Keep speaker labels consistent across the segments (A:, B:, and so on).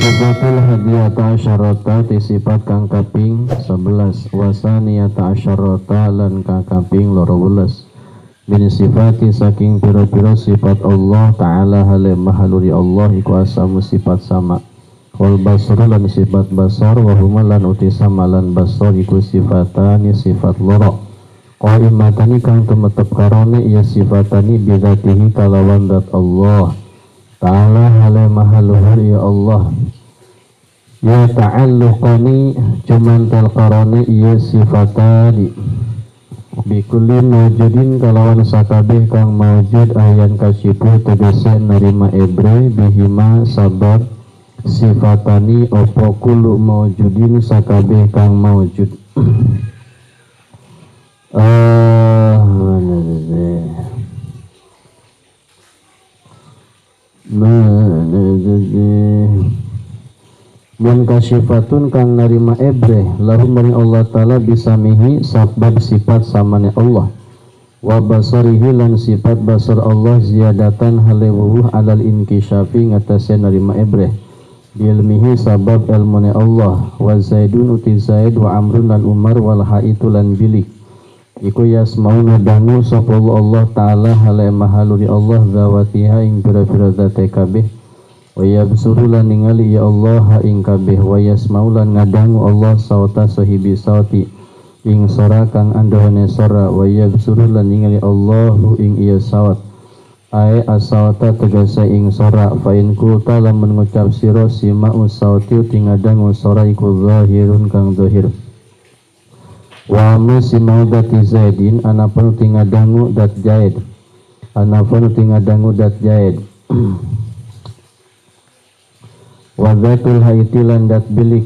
A: As-sifatul hadiyata asyarata ti sifat kang kaping 11 wasaniyata asyarata lan kang kaping 12 min sifati saking pira-pira sifat Allah ta'ala hale mahaluri Allah iku asamu sifat sama wal basar lan sifat basar wa huma lan uti sama lan basar iku sifatani sifat loro qaimatani kang tumetep karone ya sifatani bidzatihi kalawan zat Allah ta'ala hale mahaluhur ya Allah ya ta'alluqani cuman talqarani ya sifatani bikulli mawjudin kalawan sakabeh kang mawjud ayan kasipu tegese nerima ebre bihima sabab sifatani opo kullu mawjudin sakabeh kang mawjud. Mun kasifatun kang narima ebre lahu maring Allah ta'ala bisamihi sabab sifat samane Allah wa basarihi lan sifat basar Allah ziyadatan halewuh alal inkisyafi ngatasi narima ebre bilmihi sabab ilmune Allah wa zaidun uti zaid wa amrun lan umar wal haitu lan bilik iku yasmauna dangu sapa Allah ta'ala hale mahaluri Allah zawatiha ing pira-pira zate kabeh wa yabsuru lan ningali ya Allah ha ing kabeh wa yasmau lan ngadangu Allah sauta sahibi sauti ing sora kang andohane sora wa yabsuru lan ningali Allahu ing iya sawat ae asawata tegese ing sora fa in kulta lamun ngucap sira sima'u sauti uti ngadangu sora iku zahirun kang zahir wa masimau dati zaidin anapun uti ngadangu dat jaid anapun uti ngadangu dat jaid wa zatul haiti lan dat bilik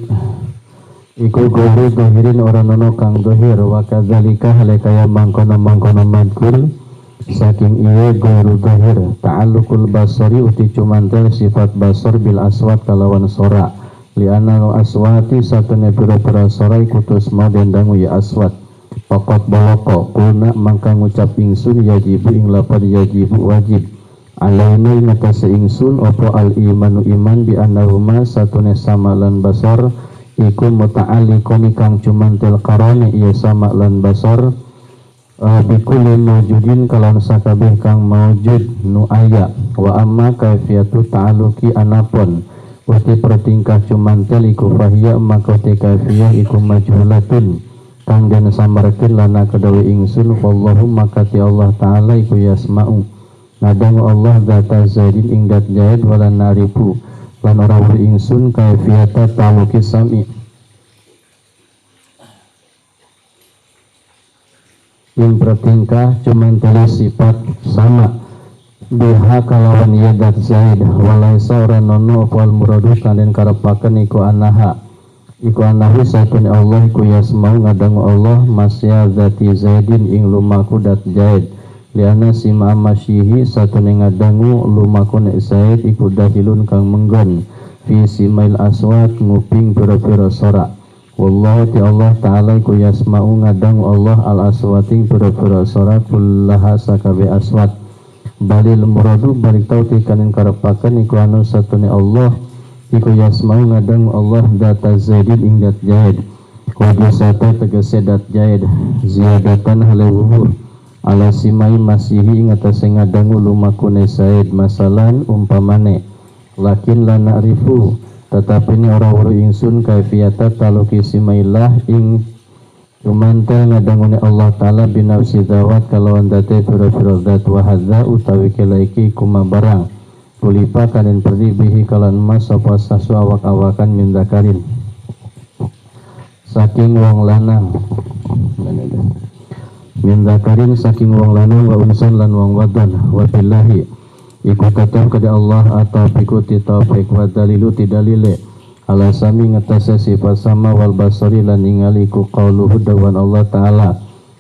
A: iku guru zahirin ora nono kang zahir wa kadzalika hale kaya mangkono-mangkono madkur saking ieu guru zahir ta'alluqul basari uti cumantel sifat basar bil aswat kalawan sora li'anna aswati satune pira-pira sora iku tusma dendangu ya aswat pokok boloko kulna mangka ngucap ingsun yajibu ing lapad yajibu wajib alaina ing atase ingsun opo al imanu iman bi annahuma satune sama lan basar iku muta'alliqani kang cumantel karone ieu sama lan basar bikulli mawjudin kalawan sakabeh kang mawjud nu aya wa amma kaifiyatu ta'alluqi anapun uti pertingkah cumantel iku fahiya maka uti kaifiyah iku majhulatun kang den samarkeun lana kadawe ingsun wallahu maka ti Allah ta'ala iku yasma'u ngadangu Allah zata zaidin ing dat zaid wala narifu lan ora weruh ingsun kaifiyata ta'alluqi sami ing pertingkah cumantel sifat sama biha kalawan yadat zaid walaisa ora nono apa al muradu kang den karepaken iku anaha iku anahu satune Allah iku yasmau ngadangu Allah masya zati zaidin ing lumaku dat zaid liana sima masyihi satune ngadangu lumaku nek zaid iku dahilun kang menggon fi simail aswat nguping pira-pira sora wallahu ti Allah ta'ala iku yasmau ngadangu Allah al aswating pira-pira sora kullaha sakabe aswat balil muradu balik tau tikanin karepaken iku anu satune Allah iku yasmau ngadangu Allah data zaidin ing dat zaid wa bisata tegese dat zaid ziyadatan halewuhur ala simai masihi ing atase ngadangu lumakune zaid masalan umpamane lakin la na'rifu tetapi ini ora weruh ingsun kaifiyata taluki simaillah ing cumantel ngadangune Allah ta'ala binafsi zawat kalawan date pira-pira zat wa hadza utawi kelaiki kuma barang kulipa kanen perdi bihi kalan mas sapa sasu awak-awakan min zakarin saking wong lanang min zakarin saking wong lanang wa unsan lan wong wadon wa billahi iku tetep kepada Allah atau ikuti taufik wa dalilu tidalile ala sami ngatasi sifat sama wal basari lan ningali ku qauluhu dawan Allah ta'ala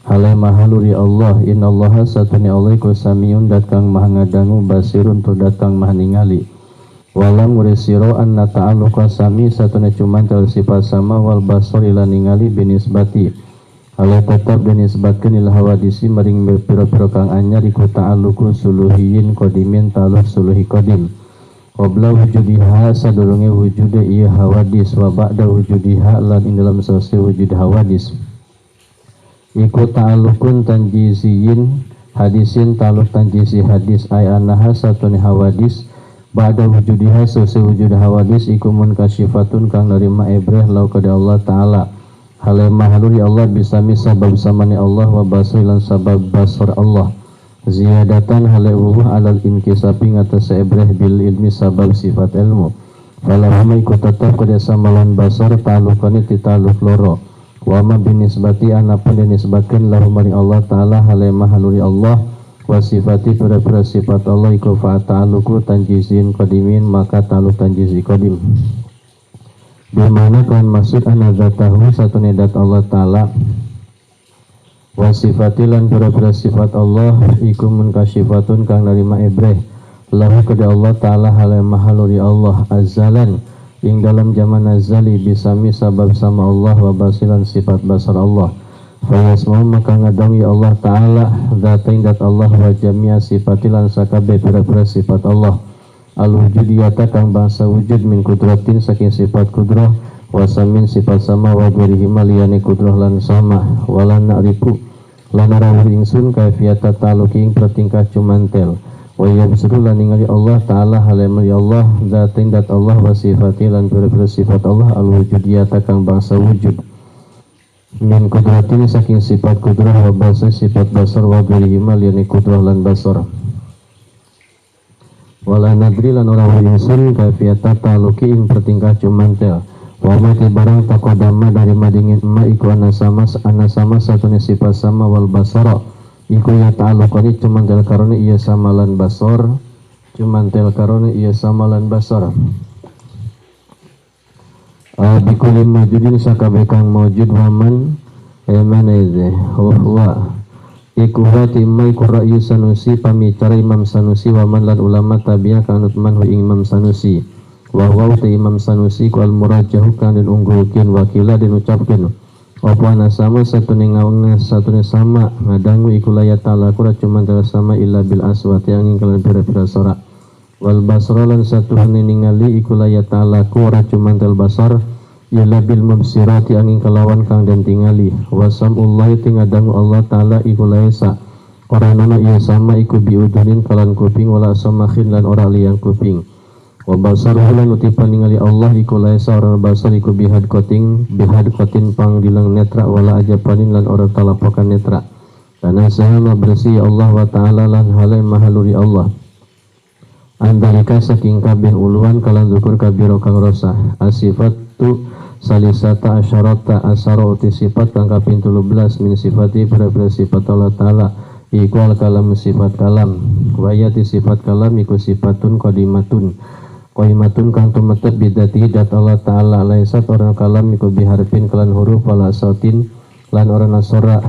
A: hale mahaluri Allah innallaha satuni Allah iku samiun dat kang maha ngadangu basirun tur dat kang maha ningali walam urisiro anna ta'alluqa sami satune cumantel sifat sama wal basari lan ningali binisbati hale tetep dinisbatkeun lil hawadisi maring pira-pira kang anyar iku ta'alluqu suluhiyin qadimin ta'alluq suluhi qadim Qabla wujudiha sadurunge wujude ieu hawadis wa ba'da wujudiha lan ing dalam sause wujud hawadis. Iku ta'alluqun tanjiziyin hadisin ta'alluq tanjizi hadis ay annaha satune hawadis ba'da wujudiha sause wujud hawadis iku munkasyifatun kang narima ebreh lau kada Allah Ta'ala. Hale mahaluri Allah bisami sabab samani Allah wa basri lan sabab basar Allah. Ziyadatan hale wuh alal inkisapi ngatas ebreh bil ilmi sabab sifat ilmu. Falahuma iku tetep kada samalan basar ta'alluqani titaluk loro. Wa ma binisbati anapun dinisbatkeun lahu maring Allah Ta'ala hale mahaluri Allah wa sifati pira-pira sifat Allah iku fa ta'alluqu tanjizin qadimin maka ta'alluq tanjizi qadim. Dimana kan maksud anna zatahu satune dat Allah Ta'ala wa sifati lan pira-pira sifat Allah iku munkasyifatun kang narima ebreh lahu kepada Allah Ta'ala hale mahaluri Allah azalan ing dalam zaman azali bisami sabab sama Allah wa basilan sifat basar Allah. Fayasmau maka ngadang ya Allah Ta'ala zatain dat Allah wa jamia sifati lan sakabe pira-pira sifat Allah al-wujudiyata kang bangsa wujud min kudratin saking sifat kudrah wa samin sifat sama wa ghairihima liyane kudrah lan sama wala na'rifu lan rawuh ingsun kaifiyata ta'alluqi ing pertingkah cumantel wa yabsuru lan ningali Allah Ta'ala halem ya Allah zatin dat Allah wa sifati lan pira-pira sifat Allah al-wujudiyata kang bangsa wujud min kudratin saking sifat kudrah wa basar sifat basar wa ghairihima liyane kudrah lan basar. Wala nadri lan ora ingsun kaifiyata ta'alluqi ing pertingkah cumantel wa ma barang taqaddama dari madingin ma iku ana sama satune sifat sama wal basara iku ya ta'alluqani cumantel karone iya sama lan basar cumantel karone iya sama lan basar. Bikuli majudin sakabe kang maujud waman emaneze huwa iku hati mai ku ra'yu Sanusi pamicara Imam Sanusi waman lan ulama tabi'a kanut man hu Imam Sanusi wa huwa ta Imam Sanusi ku al murajjahu kang den unggulkeun wakila den ucapkeun apa ana sama satune ngaweng satune sama ngadangu iku la ya ta'ala kura cuman sama illa bil aswat yang ing pira-pira sora wal basra lan satuhane ningali iku la ya ta'ala kura cuman tel basar illa bil mubsirati angin kelawan kang den tingali wa samullahi tingadangu Allah Ta'ala iku laesa ora nono iya sama iku biudunin kalan kuping wala samakhin lan ora liyang kuping wa basaruhu lan utipan ningali Allah iku laesa ora basar iku bihad kotin pang dilang netra wala ajapanin lan ora talapokan netra tanah sahama bersih Allah wa Ta'ala lan halai mahaluri Allah andalika saking kabeh uluan kalan zukur kabiro kang rosa asifatu salisata asyarata asara uti sifat kang kaping 13 min sifati pira-pira sifat Allah Ta'ala iku al kalam sifat kalam wa yati sifat kalam iku sifatun qadimatun qaimatun kang tumetep bidati dat Allah Ta'ala laisat orang kalam iku biharfin kalan huruf wala sautin lan orang nasora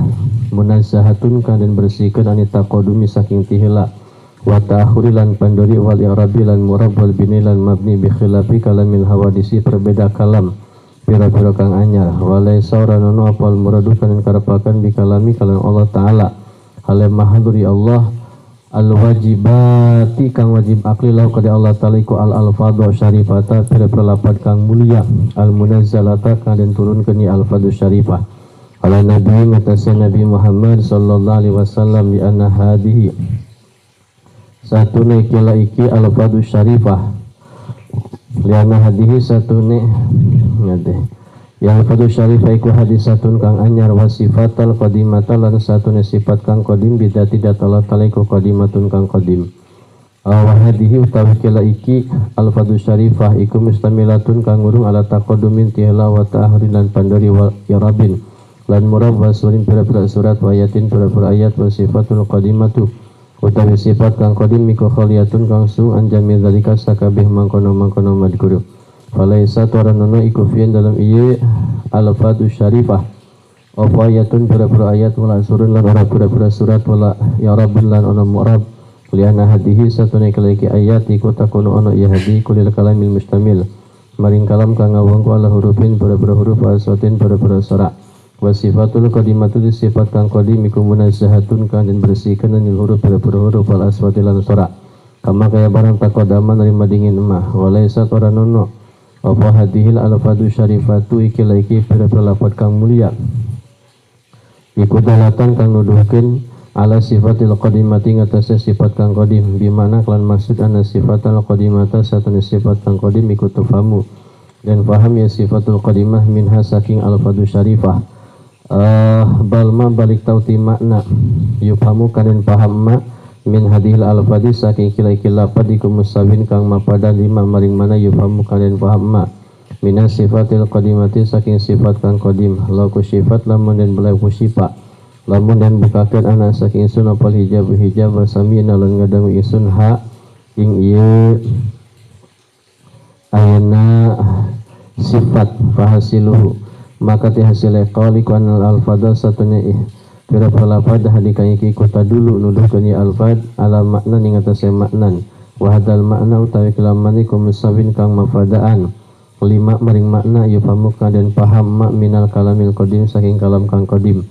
A: munazzahatun kang den bersihkeun anita qadumi saking tihila wa ta'akhuri lan pandori wal i'rabi lan murab wal bini lan mabni bi khilafi kalamil hawadisi perbeda kalam pira-pira kang anyar walaisa ora nono apal muradu kan karepaken bi kalami kalam Allah Ta'ala hale mahaduri Allah al wajibati kang wajib akli lahu kada Allah Ta'ala iku al alfadhu syarifata pira-pira lapad kang mulia al munazzalata kang den turunkeun ya alfadhu syarifah ala nabi ngatasé Nabi Muhammad sallallahu alaihi wasallam bi anna hadhihi satune kila iki alfadhu syarifah liana hadihi satune ngade ya alfadhu syarifah iku hadisatun kang anyar wa sifatal qadimata lan satune sifat kang qadim bidati Allah Ta'ala iku qadimatun kang qadim wa hadihi utawi kila iki alfadhu syarifah iku mustamilatun kang ngurung ala taqaddumin tihla wa ta'ahurin lan pandori wa irabin lan murab wa surin pira-pira surat wa ayatin pira-pira ayat wa sifatul qadimatu utawi sifat kang qadim iku khaliyatun kang su anjami zalika sakabeh mangkono-mangkono madhkur falaisa toranono iku fiyen dalam ieu alfadu syarifah apa ayatun pira-pira ayat wala surun lan ora pira-pira surat wala ya rabbun lan ono mu'rab liana hadihi satune kaliki ayat iku takono ono ya hadi kulil kalamil mustamil maring kalam kang ngawangku ala hurufin pira-pira huruf aswatin pira-pira sora wa sifatul qadimatu sifat kang qadim iku munazzahatun kang den bersihkeun anil huruf pira-pira huruf wal aswati lan sora. Kama kaya barang taqaddama nerima dingin mah walaisa ora nono apa hadhil alfadu syarifatu iki iki pira-pira lafad kang mulia iku dalatan kang nuduhkeun ala sifatil qadimati ngatasé sifat kang qadim bimana kelan maksud anna sifatal qadimata satune sifat kang qadim iku tufamu dan faham ya sifatul qadimah minha saking alfadu syarifah balma balik tauti makna yufhamu kanen paham ma min hadhil alfadi saking kila-kila lapad iku musawin kang mapada lima maring mana yufhamu kanen paham ma minas sifatil qadimati saking sifat kang qadim la sifat lamun den belai kusifa lamun den bukakeun ana saking ingsun apal hijab hijab samina lan ngadangu ingsun ha ing ieu ayana sifat fahasiluhu maka ti hasile qali ku anal alfadha satune pira-pira lapad hadika iki kota dulu nuduhkeun ya alfad ala makna ing atase maknan wa hadal makna utawi kelaman iku musawin kang mafadaan lima maring makna yufamu dan paham mak minal kalamil qadim saking kalam kang qadim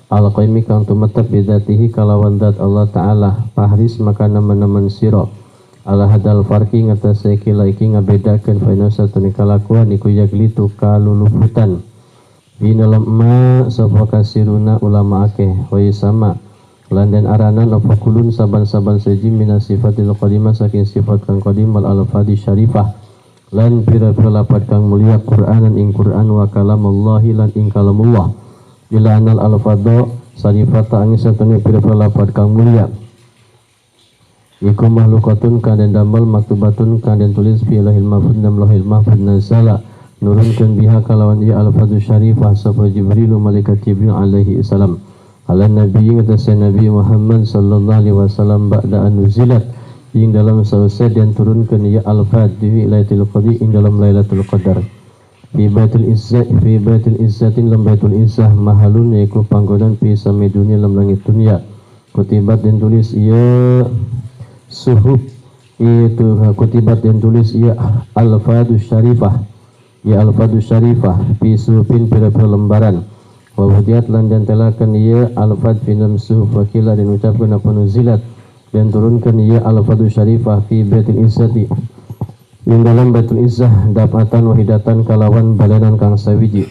A: al qaimi kang tumetep bidzatihi kalawan zat Allah taala pahris maka nemen-nemen sira ala hadal farqi ngatasé kila iki ngabedakeun fa inna satune kalakuan iku yaglitu kaluluputan dina lemma sapa kasiruna ulama akeh wa sama lan den aranan apa kulun saban-saban seji minas sifatil qadimah saking sifat kang qadim wal alfadi syarifah lan pira-pira lapad kang mulia Qur'anan ing Qur'an wa kalamullahi lan ing kalamullah bila anal alfadho syarifata angin satune pira-pira lapad kang mulia iku makhlukatun kang den damel maktubatun kang den tulis fi lahil mahfuz nam lahil mahfuz nazala nurunkeun biha kalawan ieu alfadhu syarifah sapa Jibril malaikat Jibril alaihi salam ala nabi ngatasé Nabi Muhammad sallallahu alaihi wasallam ba'da an nuzilat ing dalam selesai dan turunkeun ieu alfad di Lailatul Qadar ing dalam Lailatul Qadar fi baitul izzah fi baitul izzatin lam baitul izzah mahalun yaiku panggonan fi sami dunya lam langit dunya kutibat dan tulis ieu suhuf itu kutibat dan tulis ieu alfadhu syarifah ya alfadu syarifah fi suhufin pira-pira lembaran wa wudiat lan dan telakan ia alfad fi dalam suhuf wakila dan ucapkan apa nuzilat dan turunkan ia alfadu syarifah fi baitul izzati ing dalam baitul izzah dapatan wahidatan kalawan balenan kang sawiji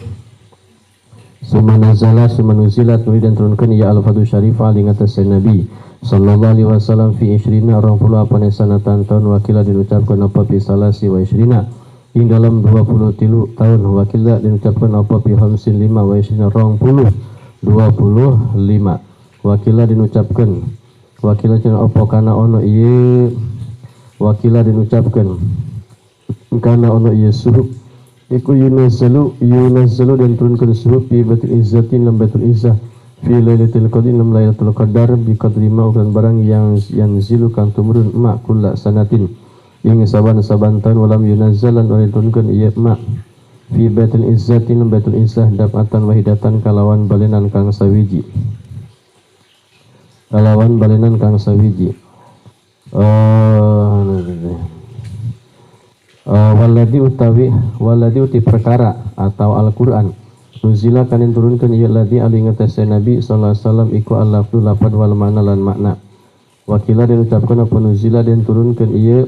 A: summa nazala summa nuzilat nuli dan turunkan ia alfadu syarifah ing atas Nabi sallallahu alaihi wasallam fi ishrina 28 sanatan tahun wakila dan ucapkan apa fi salasi wa ishrina ing dalam 23 tahun wakila diucapkan apa fi khamsin lima wa ishrina 20 25 wakila diucapkan wakila cenah apa kana ono ieu wakila diucapkan kana ono ieu suhuf iku yunazzalu yunazzalu dan turunkeun suhuf fi baitul izzatin lam baitul izzah fi lailatul qadri lam lailatul qadar bi qadri ma ukuran barang yang yanzilu kang tumurun ma kulla sanatin ing saban-saban tahun walam yunazzalan ora diturunkeun ieu ma fi baitul izzati lam baitul izzah dafatan wahidatan kalawan balenan kang sawiji kalawan balenan kang sawiji walladzi utawi walladzi uti perkara atau Al-Qur'an nuzila kan turunkeun ieu ladzi ali ngatasé Nabi sallallahu alaihi wasallam iku al-lafzu lafad wal makna lan makna wakila den ucapkeun apa nuzila den turunkeun ieu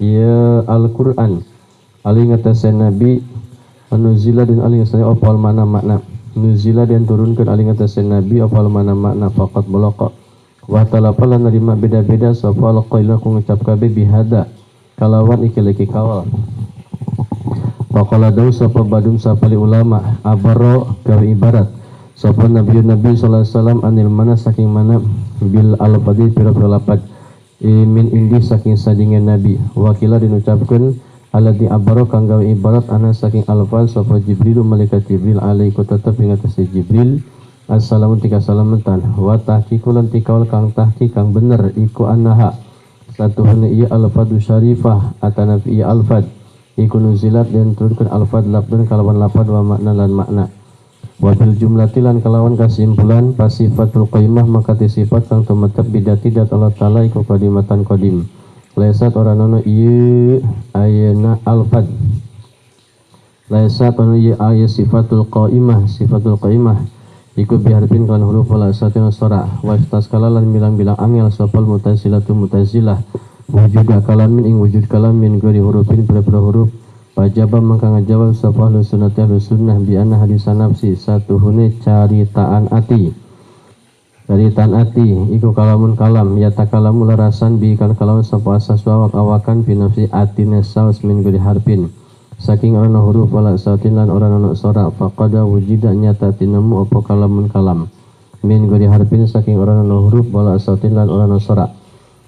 A: ya Al-Qur'an ali ngatasé Nabi nuzila dan ali ngatasé opal mana makna nuzila dan turunkeun ali ngatasé Nabi opal mana makna faqat balaqa wa talafa lan nerima beda-beda sapa alqaila ku ngucap kabeh bihada kalawan iki-iki kawal faqala dawu sapa badum sapali ulama abaro gawe ibarat sapa nabi nabi sallallahu alaihi wasallam anil mana saking mana bil alfadi pira-pira lapad min indi saking sandingan nabi wakila diucapkeun alladzi abaro kang gawe ibarat ana saking alfal sapa Jibril malaikat Jibril alaihi tetep ing atase Jibril assalamu tika salamatan wa tahqiqu lan tikaul kang tahqiq kang bener iku annaha satuhuna ieu alfadu syarifah atana fi alfad iku nuzilat dan turunkeun alfad lafdun kalawan lafad wa makna lan makna wa fil jumlati lan kalawan kasimpulan pasifatul qaimah maka sifat kang tumetep bidati dat Allah taala iku qadimatan qadim laisat ora nono ieu ayeuna alfad laisat ono ieu aya sifatul qaimah sifatul qaimah iku biharfin kan huruf wala satin sora wa taskala lan bilang-bilang angel sopal mutazilatu mutazilah Wujud kalamin ing wujud kalam min ghairi hurufin pira-pira huruf. Wajaba mangka ngajawab sapa ahlus sunnah ahlus sunnah bi anna hadis nafsi satuhune caritaan ati. Caritaan ati iku kalamun kalam ya takalamu larasan bi kan kalawan sapa asas awak-awakan fi nafsi atine saus min ghairi harfin. Saking ora huruf wala sautin lan ora ana sora faqada wujida nyata tinemu apa kalamun kalam min ghairi harfin saking ora ana huruf wala sautin lan ora ana sora.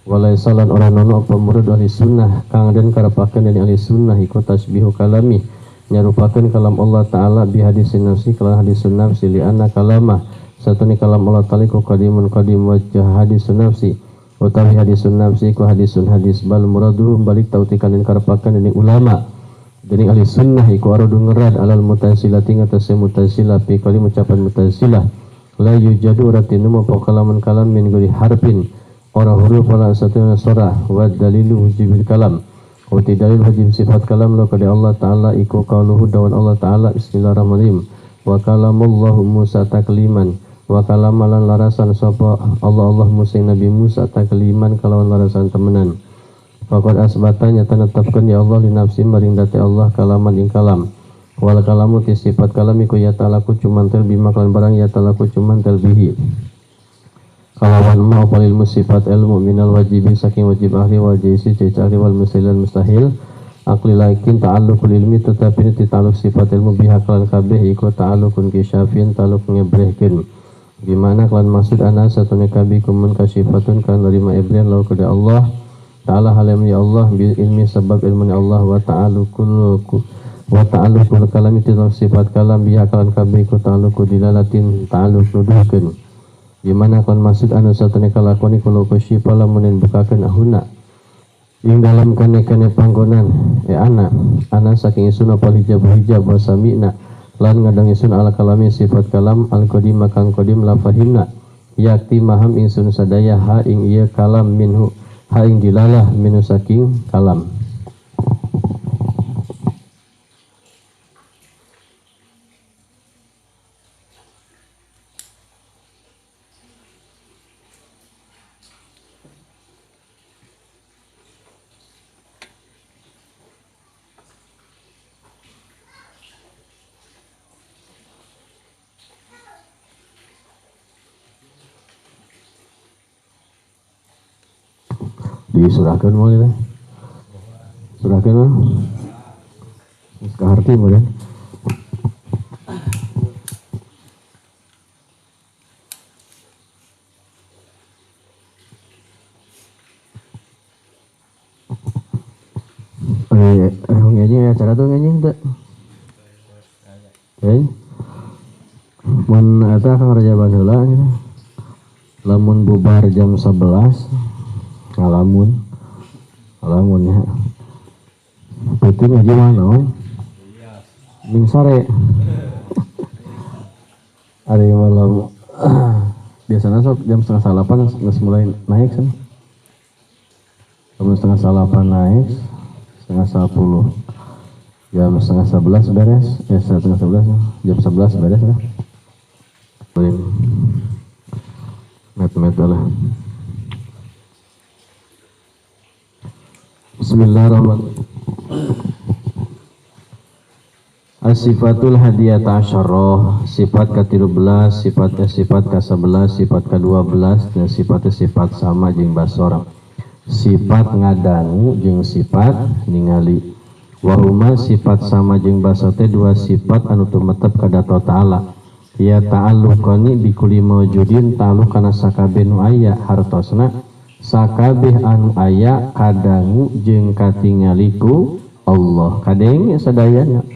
A: Walaisa lan ora ana apa murad ahli sunnah kang den karepakeun dening ahli sunnah iku tasbihu kalami nyarupakeun kalam Allah taala bi hadisin nafsi kalawan hadisun nafsi li anna kalamah satune kalam Allah taala iku qadimun qadim wa hadisun nafsi utawi hadisun nafsi iku hadisun hadis bal muradu balik tautikan den karepakeun dening ulama dening ahli sunnah iku aradu ngerad alal mutasilati ngatasé mutasilah fi kali ucapan mutasilah la yujadu ora tinemu apa kalamun kalam min ghairi harfin ora huruf wala satuna sora wa dalilu wujubil kalam wa dalil wajib sifat kalam lo kepada Allah taala iku qauluhu dawan Allah taala bismillahirrahmanirrahim wa kalamullahu Musa takliman wa kalamalan larasan sapa Allah Allah Musa Nabi Musa takliman kalawan larasan temenan faqad asbata nyata netepkeun ya Allah li nafsi maring dati Allah kalaman ing kalam wal kalamu ti sifat kalam iku ya talaku cumantel bima kalan barang ya talaku cumantel bihi kalawan ma apa ilmu sifat ilmu minal wajibi saking wajib ahli wal jaisi jais ahli wal mustahil mustahil akli lakin ta'alluqul ilmi tetapi ini ta'alluq sifat ilmu biha kalan kabeh iku ta'alluqun kisyafin ta'alluq ngebrehkeun gimana kalan maksud ana satune kabeh kumun kasifatun kan nerima ibreh lau kepada Allah ta'ala halim ya Allah bil ilmi sebab ilmu Allah wa ta'alluqul kalami ta'alluq sifat kalam biha kalan kabeh iku ta'alluqu dilalatin ta'alluq nuduhkeun gimana kon maksud anu satune kalakoni kula kusyifa lamun bukakeun ahuna ing dalam kene-kene panggonan ana ana saking isun apa hijab hijab wa sami'na lan ngadang isun ala kalami sifat kalam al qadim kang qadim la fahimna yakti maham ingsun sadaya ha ing ieu kalam minhu ha ing dilalah minhu saking kalam. Disurahkan boleh lah. Surahkan lah. Kaharti boleh. Ngenya acara tuh ngenya enggak? Mun eta Kang Rajaban heula gitu. Lamun bubar jam 11 ngalamun ngalamun ya penting aja mana ming sore hari malam biasanya sok jam 7:30 nggak mulai naik kan jam 7:30 naik 9:30 jam 10:30 beres ya 10:30 jam 11 beres lah met-met lah. Bismillahirrahmanirrahim. As-sifatul hadiyata asyarah, sifat ke-13, sifat sifat ke-11, sifat ke-12, dan sifatnya sifat sama jeung basora. Sifat ngadangu jeung sifat ningali. Wahuma sifat sama jeung basora teh dua sifat anu tumetep ka Allah Ta'ala. Ya ta'alluqani bikuli mawjudin ta'alluq kana sakabeh nu aya hartosna sakabeh anu aya kadangu jeung katingaliku Allah kadenge sadayana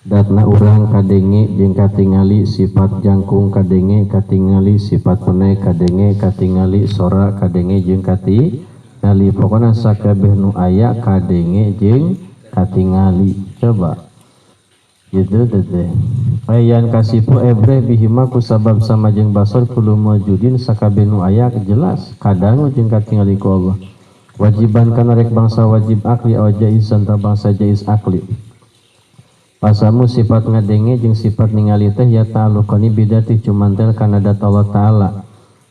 A: datna urang kadenge jeung katingali sifat jangkung kadenge katingali sifat pene kadenge katingali sora kadenge jeung katingali pokona sakabeh nu aya kadenge jeung katingali coba gitu teteh ayan kasipu ebreh bihima ku sabab sama jeung basor kulo mawjudin sakabeh nu aya jelas kadangu jeung katingali ku Allah wajiban kana rek bangsa wajib akli aw jaizan ta bangsa jaiz akli pasamu sifat ngadenge jeung sifat ningali teh ya ta'alluqani bidati cumantel kana dat Allah taala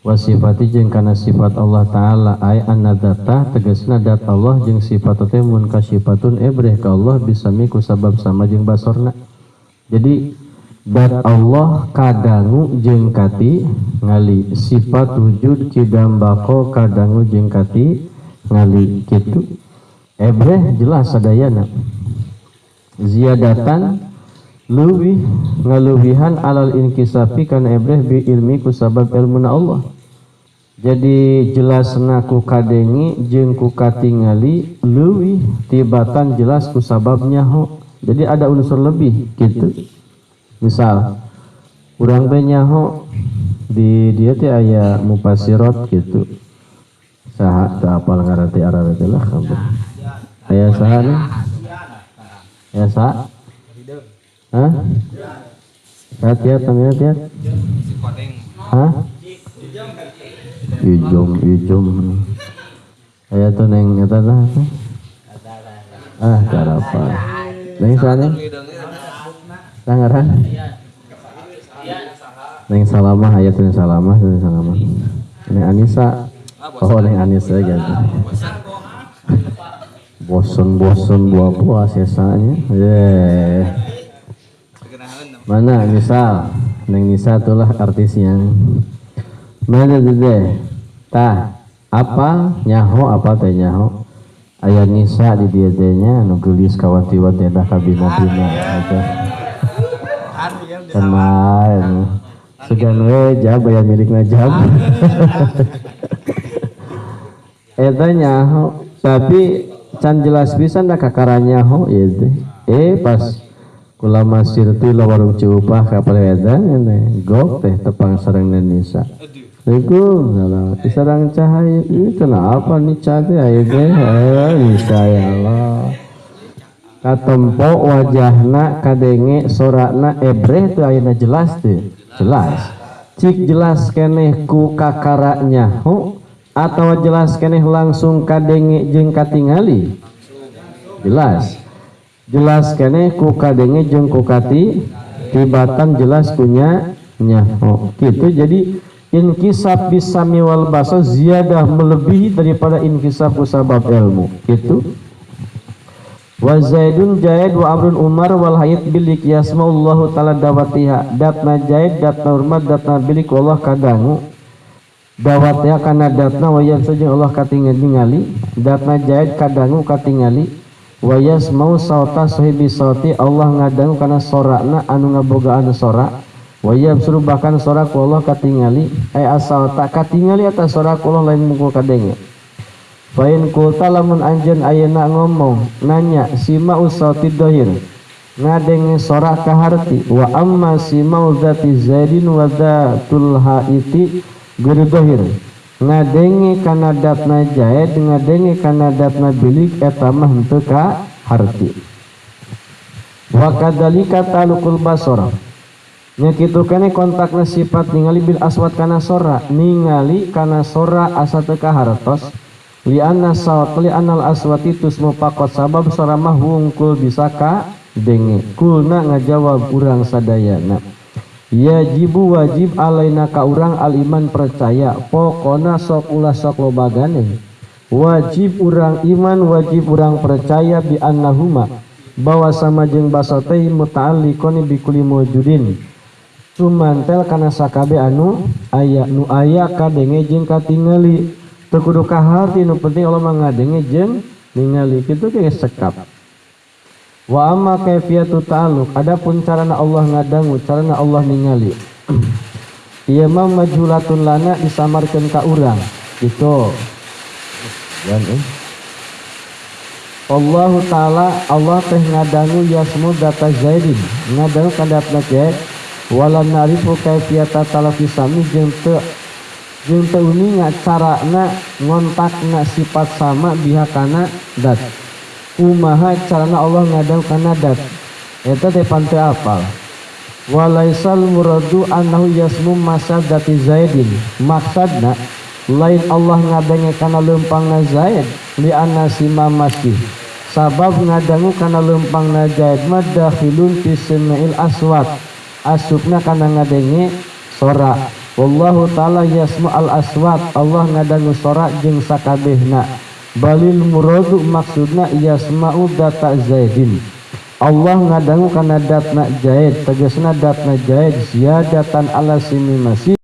A: Wa sifati jeung kana sifat Allah Ta'ala ay anna dzata tegasna dat Allah jeung sifat teh munkasyifatun ebreh ka Allah bisami ku sabab sama jeung basorna. Jadi dat Allah kadangu jeung kati ngali, sifat wujud kidam bako kadangu jeung kati ngali kitu. Ebreh jelas sadayana. Ziyadatan leuwih ngaluwihan alal inkisafi kana ebreh bi ilmi ku sabab ilmuna Allah. Jadi jelasna ku kadengi jeung ku katingali leuwih tibatan jelas ku sabab nyaho. Jadi ada unsur lebih gitu. Misal urang teh nyaho di dieu teh aya mufasirat gitu. Saha teu apal ngaran teh Arab teh lah kabeh. Aya saha nih? Aya saha? Hah? Saha tiat namanya tiat? Hah? Ijom ijom. Aya tuh neng eta tah. Ah, karapa. Neng saha neng? Sangaran? Neng Salamah aya tuh Neng Salamah, Neng Salamah. Neng Anissa. Oh, Neng Anissa gitu. Bosen-bosen buah-buah sesanya. Yeah. Mana misal Neng Nisa itulah artisnya. Mana deh? Tah, apa nyaho apa teh nyaho? Aya Nisa di dieu teh nya nu geulis kawati-wati dah kabina-bina gitu. Kenal. Sugan we jab aya milikna jab. Eta nyaho, tapi can jelas pisan da kakara nyaho ieu teh. Pas kula masir ti warung Ciupah ka Paleda gok teh tepang sareng Nisa. Assalamualaikum, salam. Sarang cahaya. Ih, kenapa nih cahaya aya teh? Nisa ya Allah. Katempo wajahna kadenge sorana ebreh teu ayeuna jelas teu? Jelas. Cik jelas keneh ku kakara nyaho atawa jelas keneh langsung kadenge jeung katingali? Jelas. Jelas keneh ku kadenge jeung ku kati tibatan jelas punya nyaho. Gitu. Jadi inkisab bisami wal basar ziyadah melebihi daripada inkisab sabab ilmu. Gitu. Wa Zaidun Zaid wa Amrun Umar wal Hayat bilik yasmaullahu ta'ala dawatiha datna Zaid datna Umar datna bilik wallah kadangu dawatiha kana datna wa yamsu jeung Allah katingali datna Zaid kadangu katingali wa yasmau sauta sahibi sauti Allah ngadangu kana sorana anu ngabogaan sora wa yamsu bahkan sora ku Allah katingali ay asauta katingali atas sora ku Allah lain mungkul kadenge. Fain kulta lamun anjeun ayeuna ngomong nanya sima usauti dohir ngadenge sora kaharti wa amma sima zati zaidin wa zatul haiti guru dohir ngadenge kana datna zaid ngadenge kana datna bilik eta mah henteu ka harti wa kadzalika talukul basar nya kitu kene kontakna sifat ningali bil aswat kana sora ningali kana sora asa teu kahartos li'anna sawt li'annal aswati tusmu pakot sabab sora mah wungkul bisa ka denge kulna ngajawab urang sadayana yajibu wajib alaina ka urang al iman percaya pokona sok ulah sok loba gandeng wajib urang iman wajib urang percaya bi annahuma bahwa sama jeung basa teh muta'alliqoni bi kulli mawjudin sumantel kana sakabe anu aya nu aya kadenge jeung katingali teu kudu kaharti nu penting Allah mah ngadenge jeung ningali kitu ge sekap. Wa amma kaifiyatu ta'alluq adapun carana Allah ngadangu carana Allah ningali ieu mah majhulatun lana disamarkeun ka urang gitu. Dan Allah Ta'ala Allah teh ngadangu yasmu data Zaidin ngadangu kadatna Zaid wala narifu kaifiyata talafi sami jeung teu uninga carana ngontakna sifat sama bihakana dat kumaha carana Allah ngadang kana dat eta teh panteu apal walaisal muradu annahu yasmu masadati Zaidin maksudna lain Allah ngadenge kana leumpangna Zaid li anna sima masih sabab ngadangu kana leumpangna Zaid mah dakhilun fi samail aswat asupna kana ngadenge sora. Wallahu ta'ala yasma al aswat, Allah ngadangu sora jeung sakabehna. Balil muradu maksudna yasma'u data Zaidin, Allah ngadangu kana datna Zaid, tegasna datna Zaid ziyadatan ala simi masih.